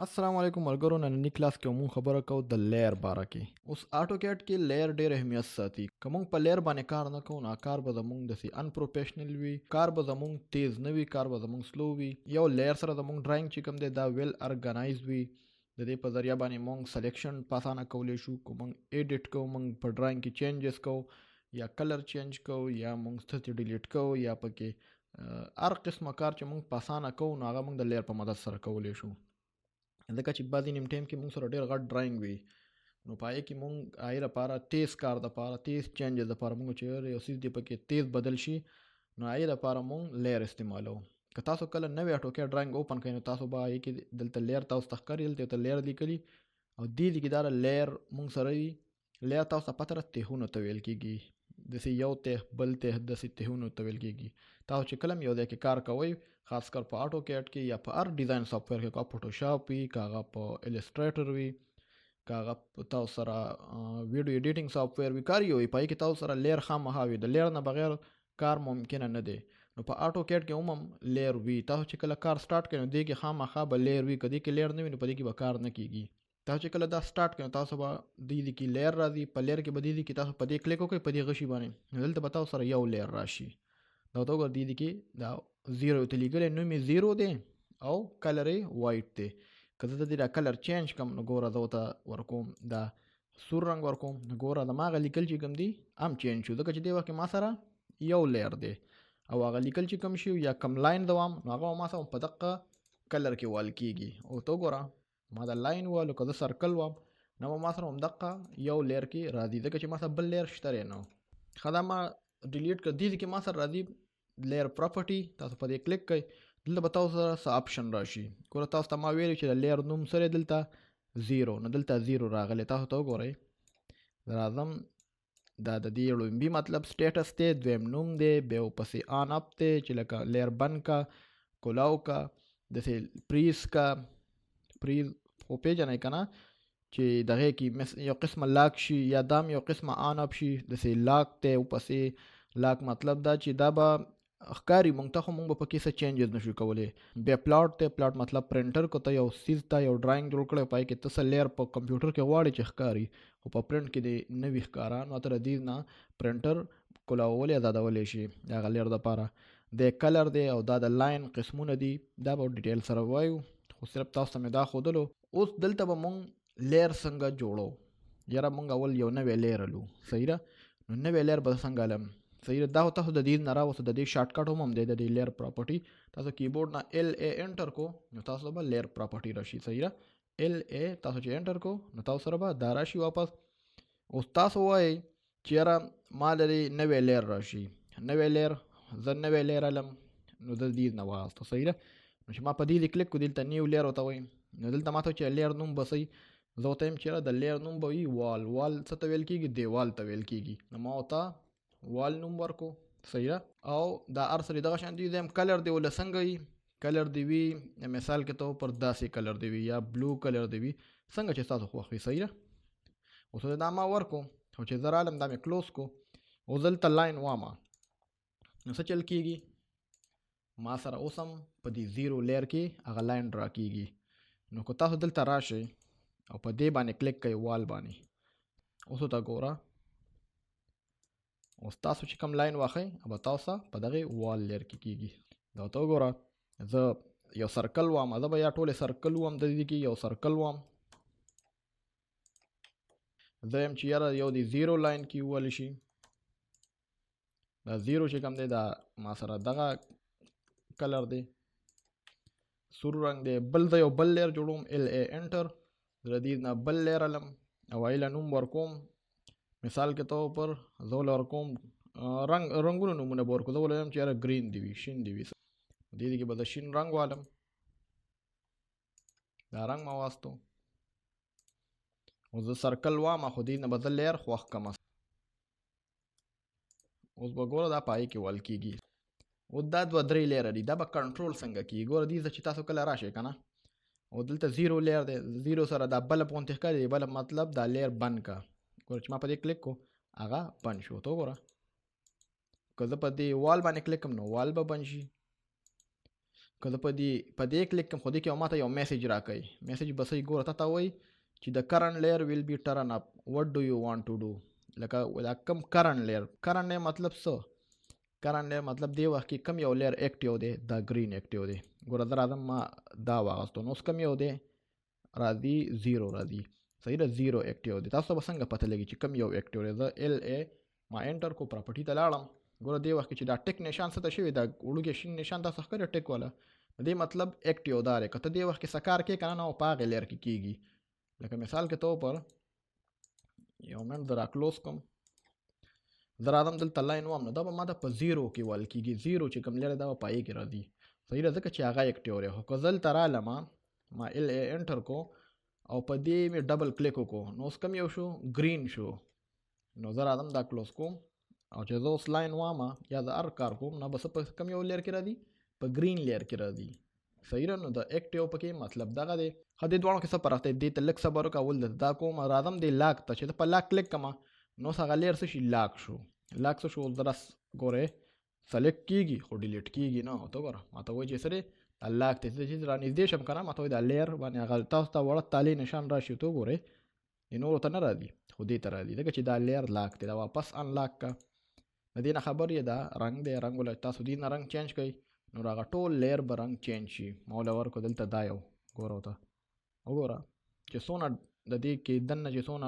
السلام علیکم ملګرو، نننی کلاس کې مونږ خبره کوو د layer باره کې. اوس AutoCAD کې layer ډیر اهمیت ساتي. که مونږ په layer باندې کار نه کوو نو کار به زمونږ داسې unprofessional وي، کار به زمونږ تیز نه وي، کار به زمونږ slow وي. یو layer سره زمونږ drawing چې کوم دی دا well organize وي. د دې په ذریعه باندې مونږ selection په اسانه کولی شو. که مونږ edit کوو، مونږ په drawing کې changes کوو یا color change کوو یا مونږ څه delete کوو یا پکې هر قسمه کار چې مونږ په اسانه کوو نو هغه مونږ د layer په مدد سره کولی شو. ځکه چې بعضې نیم ټایم کې مونږ سره ډېر غټ drawing وي نو په هغې کې مونږ هغې لپاره تیز کار دپاره، تیز changes دپاره مونږ چې یو څیز دی پکې تیز بدل شي نو هغې لپاره مونږ layer استعمالوو. که تاسو کله نوی AutoCAD drawing open کړئ نو تاسو به هغې کې دلته layer تاسو ته ښکاري، دلته ورته layer لیکلي او دې ځای کې دا layer مونږ سره وي. layer تاسو ته پته ده تهونو ته ویل کېږي، داسې یو ته بل ته داسې تهونو ته ویل کېږي. تاسو چې کله هم یو ځای کې کار کوئ، خاص کر په AutoCAD کې یا په هر design software کې، که Photoshop وي، که هغه په Illustrator وي، که هغه تاسو سره video editing software وي، کار یو وي، په هغې کې تاسو سره layer خامخا وي. د layer نه بغیر کار ممکنه نه دی. نو په AutoCAD کې هم layer وي. تاسو چې کله کار start کړئ نو دې کې خامخا به layer وي. که دې کې layer نه وي نو په دې کې به کار نه کېږي. تاسو چې کله دا start کړئ نو تاسو به دې ځای کې layer راځي، په layer کې به دې ځای کې تاسو په دې کلیک وکړئ په دې غشي باندې، نو دلته به تاسو سره یو layer راشي. دا ورته وګوره، دې ځای کې دا zero ته لیکلی، نوم یې zero دی او color یې white دی. که زه د دې دا color change کړم نو ګوره زه ورته ورکوم دا سور رنګ ورکوم، نو ګوره زما هغه لیکل چې کوم دي هم change شو، ځکه چې دې وخت کې ما سره یو layer دی او هغه لیکل چې کوم شي یا کوم line زه وام نو هغه ما سره په دقه color کې وال کېږي. او ته وګوره ما دا line والو، که زه circle وام نو به ما سره همدقه یو layer کې راځي، ځکه چې ما سره بل layer شته دی. نو ښه دا ما delete کړ، دې ځای کې ما سره راځي layer property. تاسو په دې کلیک کړئ، دلته به تاسو سره څه option راشي. ګوره تاسو ته ما ویلي چې د layer نوم څه دی، دلته zero، نو دلته zero راغلی. تاسو ته وګورئ، زه راځم، دا د دې لومبي مطلب status دی، دویم نوم دی، بیا ورپسې on off دی چې لکه layer بند کا، کولاو کا، داسې freeze کا. freeze خو پېژنئ که نه چې دغې کې یو قسمه lock شي یا دام یو قسمه on off شي، داسې lock دی. ورپسې lock مطلب دا چې دا به ښکاري مونږ ته، خو مونږ به پکې څه changes نشو کولی. بیا plot دی، plot مطلب پرنټر کو ته یو څیز ته یو drawing جوړ کړی، په هغې کې ته څه layer په کمپیوټر کې غواړې چې ښکاري خو په پرنټ کې دې نه وي ښکاره، نو ته د دې نه پرنټر کولاولی ازادولی شي هغه layer دپاره. دی color دی او دا د line قسمونه دي، دا به detail سره وایو، خو صرف تاسو ته مې دا ښودلو. اوس دلته به مونږ layer څنګه جوړو. یاره مونږ اول یو نوی layer الو، صحیح ده؟ نو نوی layer به څنګه الم، صحیح ده؟ دا خو تاسو د دې نه راوستو، د دې shortcut هم دی، د دې layer property. تاسو کیبورډ نه L A enter کو نو تاسو به layer property راشي، صحیح ده؟ L A تاسو چې enter کو نو تاسو سره به دا راشي واپس. اوس تاسو وایئ چې یاره ما لري نوی layer راشي، نوی layer، زه نوی layer الم، نو زه دې نه واغستو، صحیح ده؟ نو چې ما په دې ځای کلیک کړو، دلته new layer ورته وایي، نو دلته ما ته چې layer نوم به څه وي، زه ورته وایم چې یاره د layer نوم به وي wall. wall څه ته ویل کېږي؟ دیوال ته ویل کېږي. نو ما ورته wall نوم ورکو، صحیح ده؟ او دا هر څه دغه شان دی. دویم color دی ول څنګه وي، color دی وي مثال کې ته پر داسې color دی وي یا blue color دی وي، څنګه چې ستاسو خوښ وي، صحیح ده؟ اوس دا ما ورکو، خو چې زه رالم دا مې close کو، اوس دلته line وامه، نو څه چل کېږي؟ ما سره اوس هم په دې zero layer کې هغه line draw کېږي. نو که تاسو دلته راشئ او په دې باندې کلیک کړئ wall باندې، اوس ورته ګوره، اوس تاسو چې کوم line واخئ هغه به تاسو په دغې wall layer کې کېږي. دا ورته وګوره، زه یو circle وام، زه به یا ټولې circle وام، د دې کې یو circle وام، زه یم چې یاره یو دې zero line کې ووهل شي، دا zero چې کوم دی دا ما سره دغه color دی، سور رنګ دی. بل زه یو بل layer جوړوم، L A enter، زه د دې نه بل layer الم او هغې له نوم ورکوم، مثال کې طور پر زه له ورکوم، رنګونو نومونه به ورکوم. زه ول وایم چې یاره green دی وي، شین دی وي، دې ځای کې به زه شین رنګ والم، دا رنګ ما واستو. اوس زه circle وام، خو دې نه به زه layer خوښ کړم. اوس به ګوره دا په هغې کې وال کېږي. اوس دا دوه درې layer دي، دا به کنټرول څنګه کېږي؟ ګوره دې ځای چې تاسو کله راشئ که نه، او دلته zero layer دی، zero سره دا bulb غوندې ښکاري، دی bulb مطلب دا layer بند کړه. ګوره چې ما په دې کلیک کړو هغه بند شو. ته وګوره که زه په دې wall باندې کلیک کړم نو wall به بند شي. که زه په دې کلیک کوم، خو دې کې ماته یو message راکوي. message به صحیح ګوره، تا ته وایي چې the current layer will be turn up، what do you want to do؟ لکه دا کم current layer، current layer مطلب څه؟ current layer مطلب دی وخت کې کم یو layer active دی. دا green active دی. ګوره، زه راځم، ما دا واغستو، نو اوس کم یو دی راځي؟ zero راځي، صحیح ده، zero active دی. تاسو به څنګه پته لګي چې کم یو active دی؟ زه LA ما enter کو، property ته لاړم. ګوره، دې وخت کې چې دا tick نشان څه ته شوی، دا وړوکی شین نشان تاسو ښکاري tick والا، دې مطلب active دا دی. که ته دې وخت کې څه کار کې که نه، نو په هغې layer کې کېږي. لکه مثال کې طور پر یو منټ زه را close کوم، زه راځم دلته line وام، نو دا به ماته په zero کې وال کېږي. zero چې کوم layer دا به په هغې کې راځي، صحیح ده، ځکه چې هغه active دی. خو که زه دلته رالم، ما LA enter کو او په دې مې double click وکړو، نو اوس کوم یو شو؟ green شو. نو زه راځم دا close کوم او چې زه اوس line وامه یا زه هر کار کوم، نو به څه په کوم یو layer کې راځي؟ په green layer کې راځي، صحیح ده. نو د active پکې مطلب دغه دی. ښه، دې دواړو کې څه فرق دی؟ دې ته لږ صبر وکړه. اول درته دا کوم، راځم دې lock ته. چې زه په lock click کړم، نو اوس هغه layer څه شي؟ lock شو. lock څه شو؟ اوس درس ګورې select کیږي خو delete کیږي نه. ته وګوره، ماته وایي چې څه دی؟ دا lock دی. زه چې رانږدې شم که نه، ماته وایي دا layer باندې هغه تاسو ته وړه تالې نشان راشي. ته وګورې، دې نورو ته نه راځي خو دې ته راځي، ځکه چې دا layer lock دی. دا واپس unlock که. د دې نه خبر یې، دا رنګ دی، رنګ ولا تاسو دې نه رنګ change کړئ، نو هغه ټول layer به رنګ change شي. ما وله ورکړو دلته دا یو ګوره، ورته وګوره چې څونه د دې کې دننه چې څونه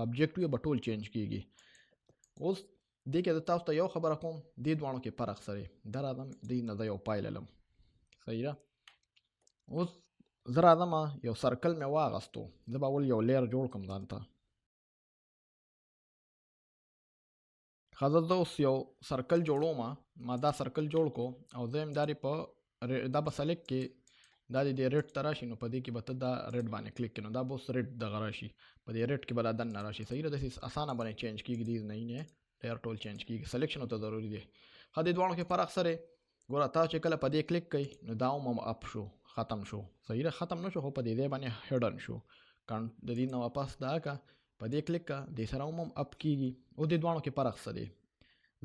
object وي به ټول change کیږي. اوس دې کې زه تاسو ته یو خبره کوم، دې دواړو کې فرق سره دا راځم، دې نه زه یو پایل لم، صحیح ده. اوس زه راځم، یو circle مې واغستو. زه به اول یو layer جوړ کړم ځان ته. ښه، زه اوس یو circle جوړوم. ما دا circle جوړ کو او زه یم دارې په دا به select کې دا دې red ته راشي، نو په دې کې به ته دا red باندې کلیک کړې، نو دا به اوس red دغه راشي، په دې red کې به دا دننه راشي، صحیح ده. داسې اسانه باندې change کېږي، دې نه نه layer ټول change کېږي. selection ورته ضروري دی. ښه، دې دواړو کې فرق سره ګوره، تا چې کله په دې کلیک کوي، نو دا هم up شو، ختم شو، صحیح ده. ختم نه شو خو په دې ځای باندې hidden شو. د دې نه واپس دا که په دې کلیک که، دې سره هم up کېږي. او دې دواړو کې فرق څه دی؟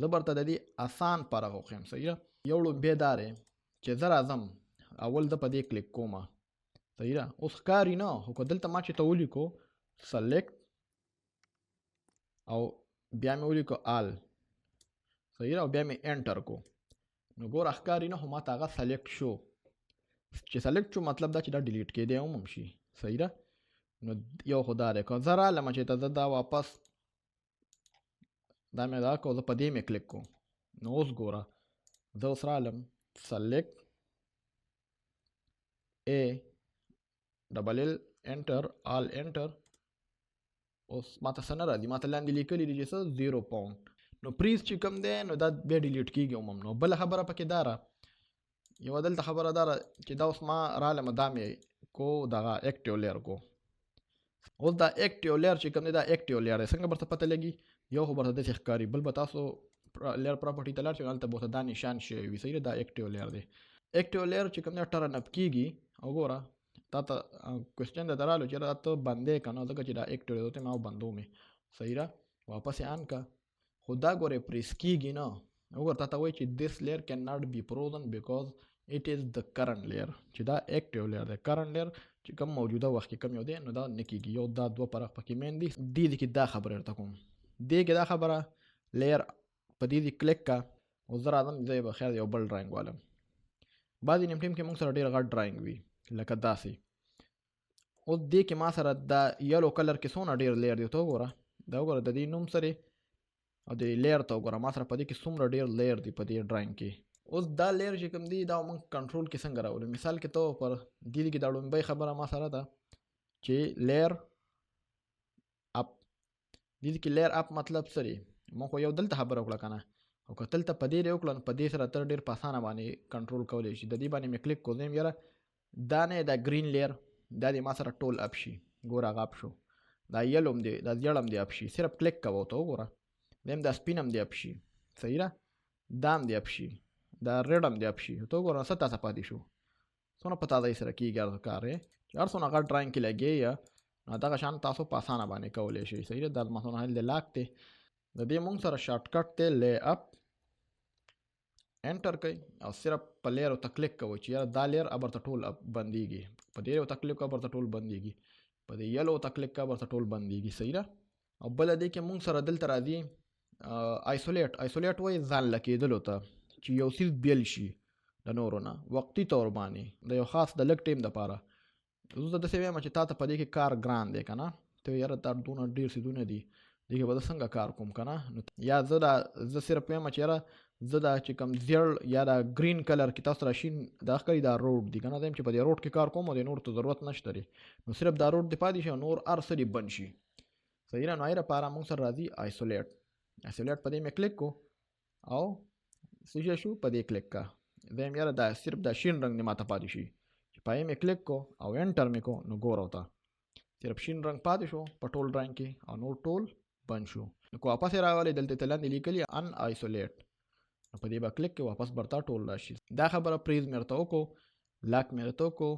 زه به ورته د دې اسان فرق وښیم، صحیح ده. یو ړومبی دا دی چې زه راځم اول زه په دې کلیک کوم، صحیح ده. اوس ښکاري نه، خو که دلته ما چې ته ولیکو select او بیا مې ولیکو all، صحیح ده، او بیا مې enter کو، نو ګوره ښکاري نه، خو ما ته هغه select شو. چې select شو مطلب دا چې دا delete کېدی هم شي، صحیح ده. نو یو خو دا دی. که زه رالم چې ته زه دا واپس دا مې دا کو، زه په دې مې کلیک کو، نو اوس ګوره زه اوس رالم select A double L enter all enter، اوس ماته څه نه راځي. ماته لاندې لیکلي دي چې څه 0 pound. نو freeze چې کوم دی، نو دا بیا delete کېږي هم. نو بله خبره پکې دا را یوه دلته خبره دا را چې دا اوس ما رالم، دا مې کو دغه active layer کو. اوس دا active layer چې کوم دی، دا active layer دی. څنګه ورته پته لګي؟ یو خو ورته داسې ښکاري، بل به تاسو layer property ته لاړ شئ، هلته به ورته دا نشان شوی وي، صحیح ده. دا active layer دی. active layer چې کوم دی turn up کېږي. او ګوره، تا ته question درته رالو چې دا ته بندې که نه، ځکه چې دا active دی، ته ما بندوم یې، صحیح ده. واپس یې on که، خو دا ګورې freeze کېږي نه. وګوره، تا ته وایي چې this layer cannot be frozen because it is the current layer، چې دا active layer دی. current layer چې کوم موجوده وخت کې کوم یو دی، نو دا نه کېږي. یو دا دوه فرق پکې مین دي. دې دي کې دا خبره درته کوم، دې کې دا خبره layer په دې دې کلیک کا. اوس زه راځم، زه به خیر یو بل drawing والم. بعضې نیم ټیم کې موږ سره ډېر غټ drawing وي لکه داسې. اوس دې کې ما سره دا yellow color کې څونه ډېر layer دی، ته وګوره، دا وګوره، د دې نوم سره او د layer ته وګوره، ما سره په دې کې څومره ډېر layer دی په دې drawing کې. اوس دا layer چې کوم دی، دا موږ کنټرول کې څنګه راولو؟ مثال کې ته پر دې کې دا لومبۍ خبره ما سره ده چې layer up، دې کې layer up مطلب څه دی؟ موږ خو یو دلته خبره وکړه که نه، او که دلته په دې وکړه، نو په دې سره تر ډېر په اسانه باندې کنټرول کولی شي. د دې باندې مې کلیک کو، زه یم یاره دا نه دا green layer دا دې ما سره ټول up شي. ګوره هغه up شو، دا yellow هم دی، دا زیړ هم دی up شي. صرف کلیک کوه، ته وګوره، دا هم دا سپین هم دی up شي، صحیح ده، دا هم دی up شي، دا red هم دی up شي. ته وګوره څه تازه پاتې شو، څونه په تازه سره کېږي هر کار یې. چې هر څونه غټ drawing کې لګې یا، نو دغه شان تاسو په اسانه باندې کولی شئ، صحیح ده. دا مثلاً هلته lock دی، د دې مونږ سره shortcut دی lay up انټر کوي او صرف په لیر ته کلیک کوئ چې یاره دا لیر ابرته ټول بندیږي، په دې ته کلیک ابرته ټول بندیږي، په دې یلو ته کلیک ابرته ټول بندیږي، صحیح ده. او بله دې کې مونږ سره دلته راځي آیسولیټ. آیسولیټ وایي ځان لکېدلو ته، چې یو څیز بیل شي د نورو نه وقتي طور باندې د یو خاص د لږ ټایم دپاره. زه داسې وایم چې تا ته په دې کې کار ګران دی که نه، ته وایې یاره دا دونه ډېر څیزونه دي، دې کې به زه څنګه کار کوم که نه. نو یا زه دا زه صرف وایم چې یاره زه دا چې کوم زیړ یا دا ګرین کلر کې تاسو را شین دا ښکاري دا روډ دی که نه، زه وایم چې په دې روډ کې کار کوم او دې نور ته ضرورت نشته دی، نو صرف دا روډ دې پاتې شي او نور هر څه دې بند شي، صحیح ده. نو هغې لپاره موږ سره راځي آیسولیټ. آیسولیټ په دې مې کلیک کو او څه شی شو، په دې کلیک کا، زه وایم یاره دا صرف دا شین رنګ دې ماته پاتې شي، چې په هغې مې کلیک کو او انټر مې کو، نو ګوره ورته صرف شین رنګ پاتې شو په ټول ډرایینګ کې او نور ټول بند شو. نو که واپس یې راولې دلته ته لاندې لیکلي ان آیسولیټ، نو په دې به کلیک کې واپس برته ټول راشي. دا خبره پریز مې ورته وکړو، لاک مې ورته وکړو.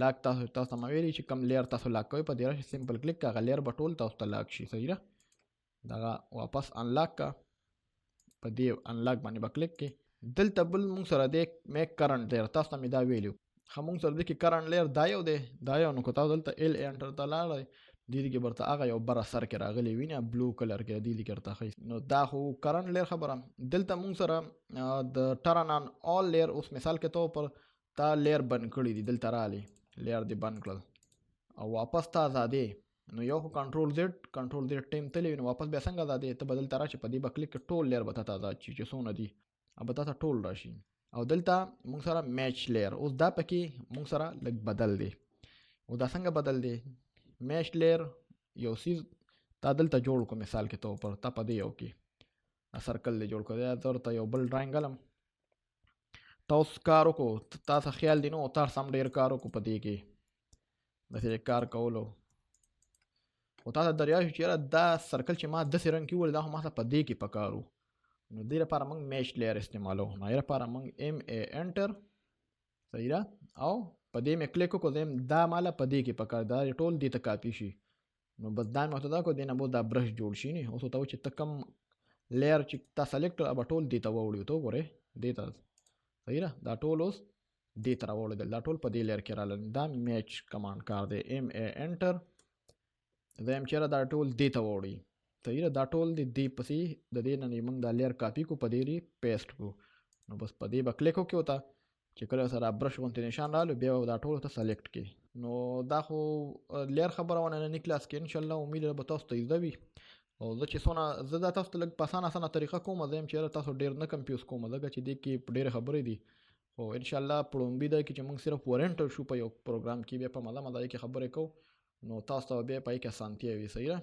لاک تاسو ته ما ویلي چې کوم لیر تاسو لاک کوئ په دې راشي سمپل کلیک که هغه لیر به ټول تاسو ته لاک شي، صحیح ده. دغه واپس انلاک که په دې انلاک باندې به کلیک کې. دلته بل مونږ سره دی میک کرنټ لیر، تاسو ته مې دا ویلي ښه مونږ سره دې کې کرنټ لیر دا یو دی دا یو. نو که تاسو دلته ایل ای انټر ته لاړئ دې کې به ورته هغه یو بره سر کې راغلی وي نه بلو کلر کې دې کې ورته ښیي. نو دا خو کرنټ لیر خبره. دلته مونږ سره د ټرن آن آل لیر، اوس مثال کې طور پر تا لیر بند کړی دی، دلته راغلی لیر دې بند کړل او واپس ته ازادې، نو یو خو کنټرول زیډ، کنټرول زیډ ټایم تللی وي، نو واپس بیا څنګه ازادې، ته به دلته راشې په دې به کلیک کې ټول لیر به تا ته ازاد شي چې څونه دي او به تا ته ټول راشي. او دلته مونږ سره میچ لیر، اوس دا پکې مونږ سره لږ بدل دی. او دا څنګه بدل دی؟ میچ لیر یو څیز تا دلته جوړ کړو، مثال کې طور پر تا په دې یو کې دا سرکل دی جوړ کړو، دا زه ورته یو بل ډرایینګ علم تا اوس کار وکړو، تا څه خیال دی نو تا سم ډېر کار وکړو په دې کې داسې کار کولو، خو تا ته دریا شو چې یاره دا سرکل چې ما داسې رنګ کې وویل دا خو ما ته په دې کې پکار و. نو دې لپاره موږ میچ لیر استعمالو. نو هغې لپاره موږ ایم ای انټر، صحیح ده، او په دې مې کلیک وکړو، زه وایم دا ماله په دې کې پکار، دا ټول دې ته کاپي شي. نو بس دا مې ورته دا کړو، دې نه به دا برش جوړ شي نه. اوس ورته وایي چې ته کوم لیر چې تا سلیکټ کړ به ټول دې ته واوړي، ته وګورې دې ته، صحیح ده، دا ټول اوس دې ته راوړېدل، دا ټول په دې لیر کې راغلل. دا میچ کمانډ کار دی، ایم ای انټر، زه وایم چې یاره دا ټول دې ته واوړي، صحیح ده، دا ټول دې دې پسې د دې نه موږ دا لیر کاپي کړو، په دې یې پیسټ کړو. نو بس په دې به کلیک وکړو ورته چې کله سره برش غوندې نشان رالو بیا به دا ټول ته سلیکټ کړي. نو دا خو لیر خبره ونه ننني کلاس کې انشاءالله امید ده به تاسو ته زده وي. او زه چې څونه زه دا تاسو ته لږ په اسانه اسانه طریقه کوم، زه یم چې یاره تاسو ډېر نه کنفیوز کوم، ځکه چې دې کې ډېرې خبرې دي. خو انشاءالله په ړومبي ځای کې چې موږ صرف ورنټر شو په یو پروګرام کې، بیا په مزه مزه کې خبرې کوو، نو تاسو ته به بیا په هغې کې اسانتیا وي، صحیح ده.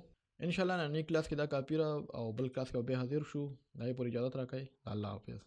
انشاءالله ننني کلاس کې دا کاپي را او بل کلاس کې به بیا حاضر شو. د هغې پورې اجازت راکړئ. الله حافظ.